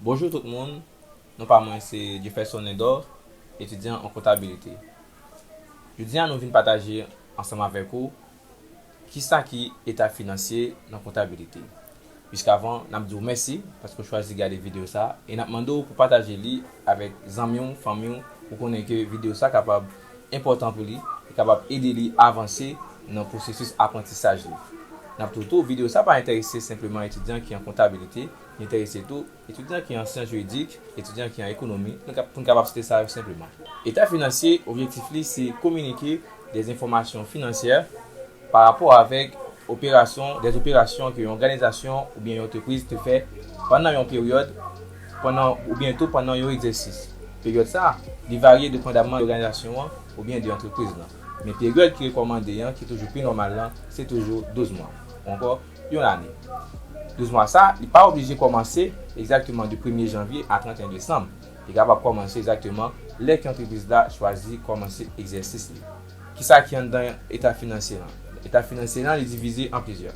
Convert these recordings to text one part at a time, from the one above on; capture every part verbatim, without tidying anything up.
Bonjou tout moun, non pa mwen se Jefferson Lindor, etidyan an kontabilite. Jodi a nou vin pataje ansanm avèk ou kisa ki eta finansye nan kontabilite. Jiskavan, n ap di w mèsi paske w chwazi gade videyo sa a e n ap mande w pou pataje li avèk zanmi w, fanmi w, ou konnen ke videyo sa kapab enpòtan pou li e kapab ede li avanse nan pwosesis aprantisaj li. N ap di w tou, videyo sa pa enterese senpleman etidyan ki an kontabilite, li enterese tou etidyan ki an syans jiridik, etidyan ki an ekonomi, nou ka, pou n kapab site sa yo senpleman. Eta finansye, objektif li se kominike de enfòmasyon finansyè pa rapò avèk operasyon, de operasyon ke yon òganizasyon oubyen yon antrepriz te fè pandan yon peryòd, pandan, oubyen tou pandan yon egzèsis. Peryòd sa a, li varye depandamman de òganizasyon an oubyen de antrepriz lan. Men peryòd ki rekòmande an, ki toujou pi nòmal lan, se toujou douz mwa, ou ankò yon lane. Douz mwa sa, li pa oblije kòmanse egzakteman de premye janvye a trannteyen desanm. Li kapab kòmanse egzakteman lè ke antrepriz la chwazi kòmanse egzèsis li. Kisa ki anndan eta finansye lan? Eta finansye lan, li divize an plizyè.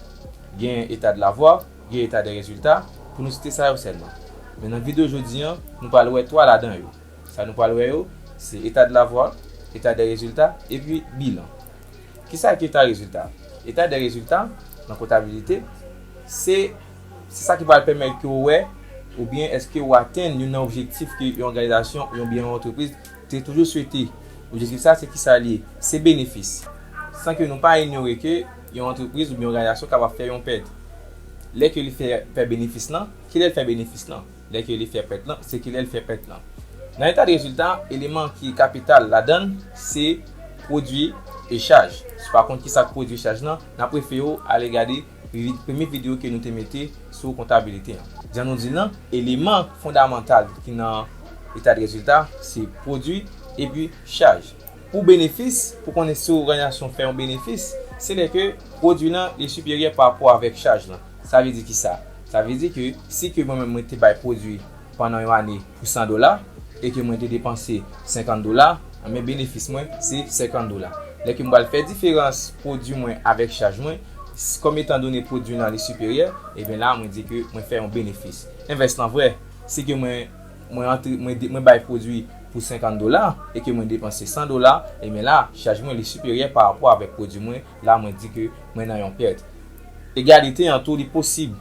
Gen eta de lavwa, gen eta de rezilta, pou nou site sa yo sèlman. Men nan videyo jodi an, nou pral wè twa ladan yo. Sa nou pral wè yo, se eta de lavwa, eta de rezilta, epi bilan. Kisa ki eta rezilta? Eta de rezilta, nan kontabilite, se, se sa ki pral pèmèt ke w wè oubyen èske w atenn youn nan objektif ke yon òganizasyon oubyen yon antrepriz te toujou swete. Objektif sa, se kisa li ye? Se benefis. San ke nou pa inyore ke yon antrepriz oubyen yon òganizasyon kapab fè yon pèt. Lè ke li fè, fè benefis lan, kilè l fè benefis lan? Lè ke li fè pèt lan, se kilè l fè pèt lan. Nan eta de rezilta, eleman ki kapital ladan l, se pwodui e chaj. Si w pa konn kisa k pwodui e chaj lan, n ap refere w ale gade vid-, premye videyo ke nou te mete sou kontabilite an. Jan nou di l lan, eleman fondamantal ki nan eta de rezilta, se pwodui epi chaj. Pou benefis, pou konnen si w òganizasyon fè yon benefis, se lè ke pwodui lan li siperyè pa rapò avèk chaj lan. Sa vle di kisa? Sa vle di ke si ke mwen menm mwen te bay pwodui pandan yon ane pou san dola e ke mwen te depanse senkant dola, anben benefis mwen se senkant dola. Lè ke m pral fè diferans pwodui mwen avèk chaj mwen, s-, kòm etan done pwodui lan li siperyè, ebyen la mwen di ke mwen fè yon benefis. Envès lan vre, si ke mwen, mwen antre, mwen de-, mwen bay pwodui pou senkant dola e ke mwen depanse san dola, ebyen la, chaj mwen li siperyè pa rapò avèk pwodui mwen, la mwen di ke mwen nan yon pèt. Egalite an tou li posib.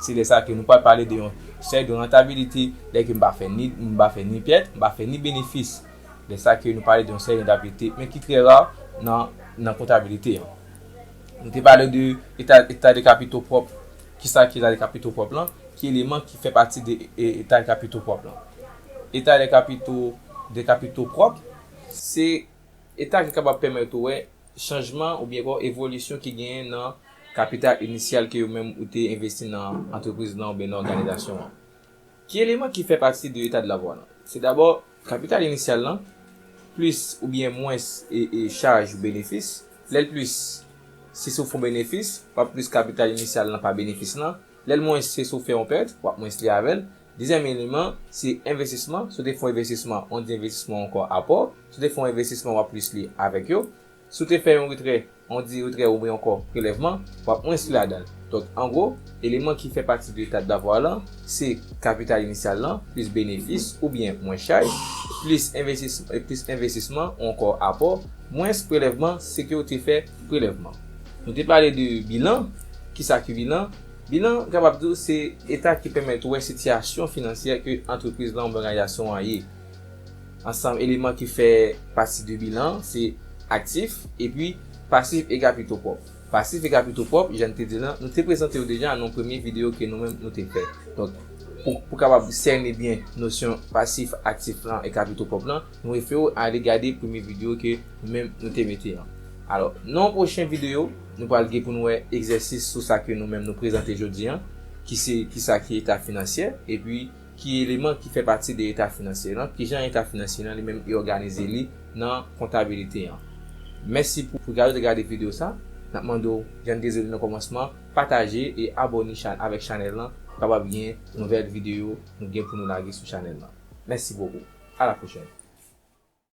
Se lè sa ke nou pral pale de yon sèy de rantabilite, lè ke m pa fè ni, m pa fè ni pèt, m pa fè ni benefis. Lè sa ke nou pale de yon sèy de rantabilite, men ki trè ra nan, nan kontabilite an. Nou te pale de eta, eta de kapito pwòp. Kisa ki eta de kapito pwòp lan? Ki eleman ki fè pati de, e, eta de kapito pwòp lan? Eta de kapito, de kapito pwòp, se eta ki kapab pèmèt ou wè chanjman oubyen ankò evolisyon ki genyen nan kapital inisyal ke ou menm ou te envesti nan antrepriz lan oubyen nan òganizasyon an. Ki eleman ki fè pati de eta de lavwa lan? Se dabò kapital inisyal lan, plis oubyen mwens e, e chaj ou benefis. Lè l plis, se si w fè yon benefis, w ap plis kapital inisyal lan pa benefis lan. Lè l mwens, se si w fè yon pèt, w ap mwens li avè l. Dezyèm eleman, se envestisman. Si w te fè yon envestisman, on di envestisman ankò apò. Si w te fè yon envestisman, w ap plis li avèk yo. Si w te fè yon retrè, on di retrè oubyen ankò prelèvman, w ap mwens li ladan l. Donk, an gwo, eleman ki fè pati de eta de lavwa lan, se kapital inisyal lan, plis benefis oubyen mwens chaj, plis envestis-, plis envestisman ou ankò apò, mwens prelèvman si ke w te fè prelèvman. Nou te pale de bilan. Kisa ki bilan? Bilan, kapab di w, se eta ki pèmèt ou wè sitiyasyon finansyè ke antrepriz lan oubyen òganizasyon an ye. Ansanm eleman ki fè pati de bilan, se aktif, epi pasif e kapito pwòp. Pasif e kapito pwòp, jan n te di l lan, nou te prezante yo deja nan yon premye videyo ke nou menm nou te fè. Donk, pou, pou kapab sène byen nosyon pasif, aktif lan e kapito pwòp lan, nou refere w ale gade premye videyo ke nou menm nou te mete an. Alò, nan yon pwochen videyo, nou pral gen pou nou wè egzèsis sou sa ke nou menm nou prezante jodi an, ki se kisa ki eta finansyè, epi ki eleman ki fè pati de eta finansyè lan, kijan eta finansyè lan li menm li òganize li nan kontabilite an. Mèsi pou, pou gade, gade videyo sa. N ap mande w, jan n te di w nan kòmansman, pataje e abòne chan-, avèk chanèl lan pou kapab gen nouvèl videyo nou gen pou nou lage sou chanèl lan. Mèsi bokou. A la pwochèn.